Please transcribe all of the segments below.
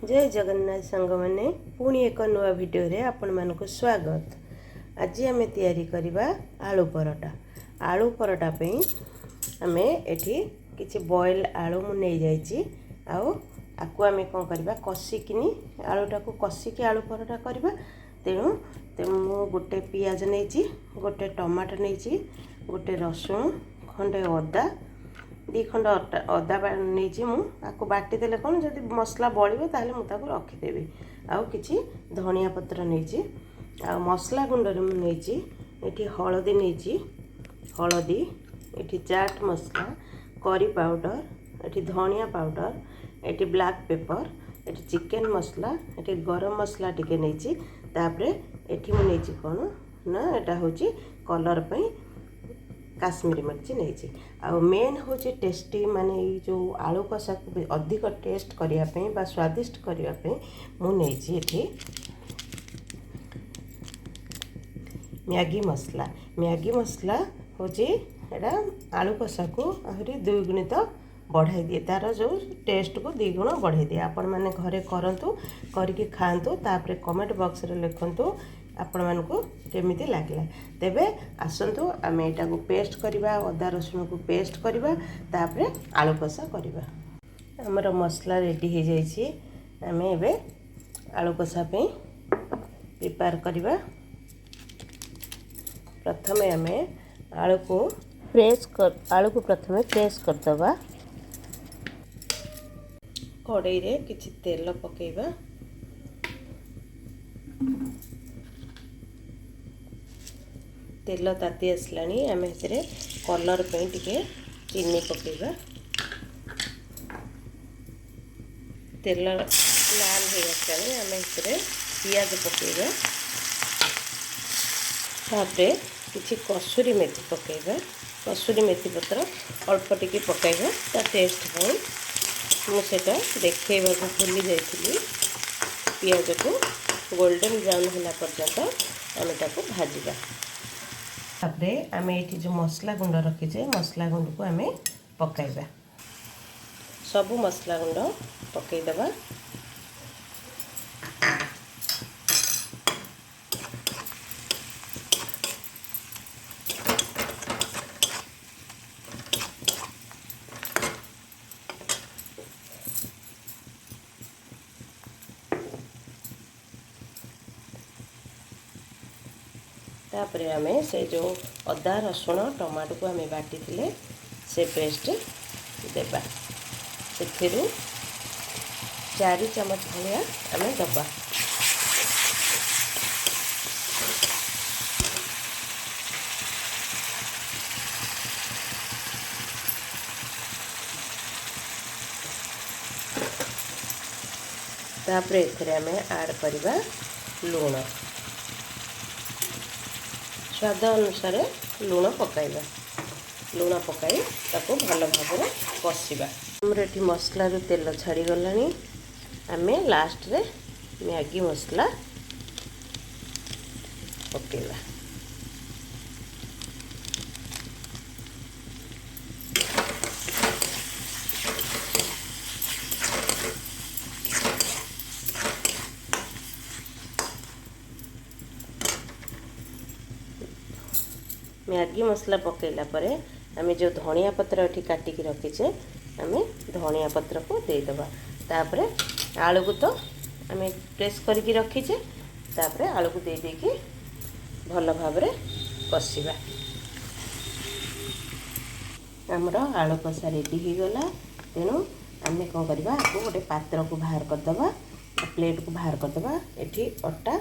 ଜୟ ଜଗନ୍ନାଥ ସାଙ୍ଗମାନେ, ପୁଣି ଏକ ନୂଆ ଭିଡ଼ିଓରେ ଆପଣମାନଙ୍କୁ ସ୍ୱାଗତ। ଆଜି ଆମେ ତିଆରି କରିବା ଆଳୁ ପରଟା। ଆଳୁ ପରଟା ପାଇଁ ଆମେ ଏଠି କିଛି ବଏଲ୍ ଆଳୁ ମୁଁ ନେଇଯାଇଛି। ଆଉ ଆକୁ ଆମେ କ'ଣ କରିବା? କଷିକିନି, ଆଳୁଟାକୁ କଷିକି ଆଳୁ ପରଟା କରିବା। ତେଣୁ ମୁଁ ଗୋଟେ ପିଆଜ ନେଇଛି, ଗୋଟେ ଟମାଟୋ ନେଇଛି, ଗୋଟେ ରସୁଣ, ଖଣ୍ଡେ ଅଦା, 2 ଖଣ୍ଡ ଅଦା ନେଇଛି ମୁଁ। ଆକୁ ବାଟିଦେଲେ କ'ଣ, ଯଦି ମସଲା ବଳିବ ତାହେଲେ ମୁଁ ତାକୁ ରଖିଦେବି। ଆଉ କିଛି ଧନିଆ ପତ୍ର ନେଇଛି। ଆଉ ମସଲା ଗୁଣ୍ଡରେ ମୁଁ ନେଇଛି ଏଠି ହଳଦୀ ନେଇଛି, ହଳଦୀ, ଏଠି ଚାଟ୍ ମସଲା, କରି ପାଉଡ଼ର, ଏଠି ଧନିଆ ପାଉଡ଼ର, ଏଠି ବ୍ଲାକ୍ ପେପର୍, ଏଠି ଚିକେନ୍ ମସଲା, ଏଠି ଗରମ ମସଲା ଟିକେ ନେଇଛି। ତାପରେ ଏଠି ମୁଁ ନେଇଛି କ'ଣ ନା, ଏଇଟା ହେଉଛି କଲର୍ ପାଇଁ କାଶ୍ମୀରୀ ମିର୍ଚି ନେଇଛି। ଆଉ ମେନ୍ ହେଉଛି ଟେଷ୍ଟି, ମାନେ ଏଇ ଯେଉଁ ଆଳୁ କଷାକୁ ବି ଅଧିକ ଟେଷ୍ଟ କରିବା ପାଇଁ ବା ସ୍ୱାଦିଷ୍ଟ କରିବା ପାଇଁ ମୁଁ ନେଇଛି ଏଠି ମ୍ୟାଗି ମସଲା। ମ୍ୟାଗି ମସଲା ହେଉଛି ଏଇଟା ଆଳୁ କଷାକୁ ଆହୁରି ଦ୍ୱିଗୁଣିତ ବଢ଼ାଇ ଦିଏ, ତା'ର ଯେଉଁ ଟେଷ୍ଟକୁ ଦ୍ୱିଗୁଣ ବଢ଼ାଇ ଦିଏ। ଆପଣମାନେ ଘରେ କରନ୍ତୁ, କରିକି ଖାଆନ୍ତୁ, ତାପରେ କମେଣ୍ଟ ବକ୍ସରେ ଲେଖନ୍ତୁ ଆପଣମାନଙ୍କୁ କେମିତି ଲାଗିଲା। ତେବେ ଆସନ୍ତୁ ଆମେ ଏଇଟାକୁ ପେଷ୍ଟ କରିବା, ଅଦା ରସୁଣକୁ ପେଷ୍ଟ କରିବା, ତାପରେ ଆଳୁ କଷା କରିବା। ଆମର ମସଲା ରେଡ଼ି ହେଇଯାଇଛି। ଆମେ ଏବେ ଆଳୁ କଷା ପାଇଁ ପ୍ରିପେୟାର କରିବା। ପ୍ରଥମେ ଆମେ ଆଳୁକୁ ପ୍ରଥମେ ପ୍ରେସ୍ କରିଦେବା। କଡ଼େଇରେ କିଛି ତେଲ ପକାଇବା। ତେଲ ତାତି ଆସିଲାଣି, ଆମେ ସେଥିରେ କଲର୍ ପାଇଁ ଟିକେ ଚିନି ପକାଇବା। ତେଲ ଲାଲ ହେଇ ଆସିଲାଣି, ଆମେ ସେଥିରେ ପିଆଜ ପକାଇବା। ତାପରେ କିଛି କସୁରୀ ମେଥି ପକାଇବା। କସୁରୀ ମେଥି ପତ୍ର ଅଳ୍ପ ଟିକେ ପକାଇବା ତା ଟେଷ୍ଟ ପାଇଁ। ମୁଁ ସେଇଟା ଦେଖେଇବାକୁ ଭୁଲି ଯାଇଥିଲି। ପିଆଜକୁ ଗୋଲ୍ଡେନ୍ ବ୍ରାଉନ୍ ହେଲା ପର୍ଯ୍ୟନ୍ତ ଆମେ ତାକୁ ଭାଜିବା। ତାପରେ ଆମେ ଏଇଠି ଯେଉଁ ମସଲା ଗୁଣ୍ଡ ରଖିଛେ, ମସଲା ଗୁଣ୍ଡକୁ ଆମେ ପକାଇବା। ସବୁ ମସଲା ଗୁଣ୍ଡ ପକାଇଦେବା। ତାପରେ ଆମେ ସେ ଯେଉଁ ଅଦା ରସୁଣ ଟମାଟୋକୁ ଆମେ ବାଟିଥିଲେ, ସେ ପେଷ୍ଟ ଦେବା। ସେଥିରୁ 4 ଚାମଚ ଭଳିଆ ଆମେ ଦେବା। ତାପରେ ଏଥିରେ ଆମେ ଆଡ଼୍ କରିବା ଲୁଣ। ସ୍ୱାଦ ଅନୁସାରେ ଲୁଣ ପକାଇବା। ଲୁଣ ପକାଇ ତାକୁ ଭଲ ଭାବରେ କଷିବା। ଆମର ଏଠି ମସଲାରୁ ତେଲ ଛାଡ଼ିଗଲାଣି। ଆମେ ଲାଷ୍ଟରେ ମ୍ୟାଗି ମସଲା ପକାଇବା। ମ୍ୟାଗି ମସଲା ପକାଇଲା ପରେ ଆମେ ଯେଉଁ ଧନିଆ ପତ୍ର ଏଠି କାଟିକି ରଖିଛେ, ଆମେ ଧନିଆ ପତ୍ରକୁ ଦେଇଦେବା। ତାପରେ ଆଳୁକୁ ତ ଆମେ ପ୍ରେସ୍ କରିକି ରଖିଛେ। ତାପରେ ଆଳୁକୁ ଦେଇ ଦେଇକି ଭଲ ଭାବରେ କଷିବା। ଆମର ଆଳୁ କଷା ରେଡ଼ି ହେଇଗଲା। ତେଣୁ ଆମେ କ'ଣ କରିବା? ଆକୁ ଗୋଟେ ପାତ୍ରକୁ ବାହାର କରିଦେବା, ପ୍ଲେଟ୍କୁ ବାହାର କରିଦେବା। ଏଠି ଅଟା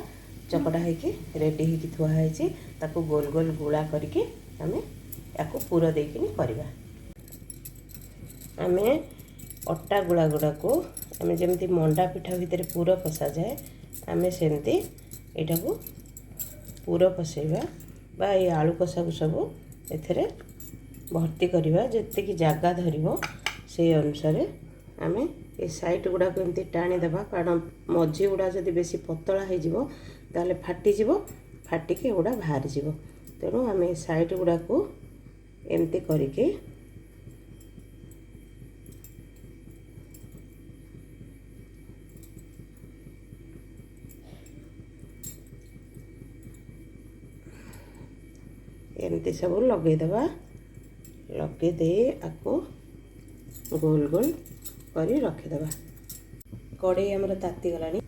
ଚକଟା ହେଇକି ରେଡ଼ି ହେଇକି ଥୁଆ ହେଇଛି। ତାକୁ ଗୋଲ ଗୋଲ ଗୁଳା କରିକି ଆମେ ୟାକୁ ପୁର ଦେଇକିନି କରିବା। ଆମେ ଅଟା ଗୁଳା ଗୁଡ଼ାକୁ ଆମେ ଯେମିତି ମଣ୍ଡା ପିଠା ଭିତରେ ପୁର ପଶାଯାଏ, ଆମେ ସେମିତି ଏଇଟାକୁ ପୁର ପଶାଇବା ବା ଏଇ ଆଳୁ କଷାକୁ ସବୁ ଏଥିରେ ଭର୍ତ୍ତି କରିବା। ଯେତିକି ଜାଗା ଧରିବ ସେଇ ଅନୁସାରେ ଆମେ ଏ ସାଇଡ଼୍ ଗୁଡ଼ାକୁ ଏମିତି ଟାଣିଦେବା, କାରଣ ମଝି ଗୁଡ଼ା ଯଦି ବେଶୀ ପତଳା ହେଇଯିବ ତାହେଲେ ଫାଟିଯିବ, ଫାଟିକି ଏଗୁଡ଼ା ବାହାରିଯିବ। ତେଣୁ ଆମେ ଏ ସାଇଡ଼୍ ଗୁଡ଼ାକୁ ଏମିତି କରିକି ଏମିତି ସବୁ ଲଗେଇଦେବା। ଲଗେଇ ଦେଇ ଆକୁ ଗୋଲ ଗୋଲ କରି ରଖିଦେବା। କଡ଼େଇ ଆମର ତାତିଗଲାଣି,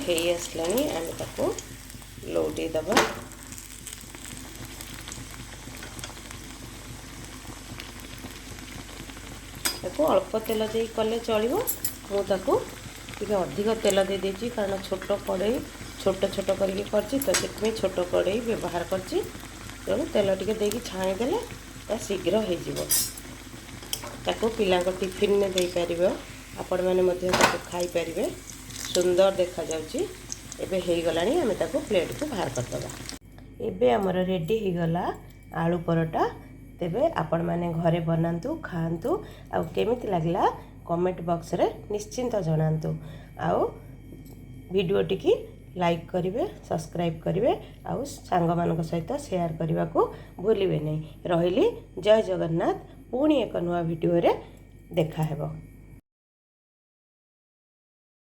ହେଇ ଆସିଲାଣି। ଆମେ ତାକୁ ଲଉଟେଇ ଦେବା। ତାକୁ ଅଳ୍ପ ତେଲ ଦେଇ କଲେ ଚଳିବ। ମୁଁ ତାକୁ ଟିକେ ଅଧିକ ତେଲ ଦେଇଦେଇଛି, କାରଣ ଛୋଟ କଡ଼େଇ, ଛୋଟ ଛୋଟ କରିକି କରିଛି ତ, ସେଥିପାଇଁ ଛୋଟ କଡ଼େଇ ବ୍ୟବହାର କରିଛି। ତେଣୁ ତେଲ ଟିକେ ଦେଇକି ଛାଣିଦେଲେ ତା ଶୀଘ୍ର ହେଇଯିବ। ତାକୁ ପିଲାଙ୍କ ଟିଫିନରେ ଦେଇପାରିବ, ଆପଣମାନେ ମଧ୍ୟ ତାକୁ ଖାଇପାରିବେ। ସୁନ୍ଦର ଦେଖାଯାଉଛି। ଏବେ ହେଇଗଲାଣି, ଆମେ ତାକୁ ପ୍ଲେଟ୍କୁ ବାହାର କରିଦେବା। ଏବେ ଆମର ରେଡ଼ି ହେଇଗଲା ଆଳୁ ପରଟା। ତେବେ ଆପଣମାନେ ଘରେ ବନାନ୍ତୁ, ଖାଆନ୍ତୁ ଆଉ କେମିତି ଲାଗିଲା କମେଣ୍ଟ ବକ୍ସରେ ନିଶ୍ଚିନ୍ତ ଜଣାନ୍ତୁ। ଆଉ ଭିଡ଼ିଓଟିକି ଲାଇକ୍ କରିବେ, ସବସ୍କ୍ରାଇବ୍ କରିବେ ଆଉ ସାଙ୍ଗମାନଙ୍କ ସହିତ ସେୟାର କରିବାକୁ ଭୁଲିବେ ନାହିଁ। ରହିଲି, ଜୟ ଜଗନ୍ନାଥ। ପୁଣି ଏକ ନୂଆ ଭିଡ଼ିଓରେ ଦେଖାହେବ।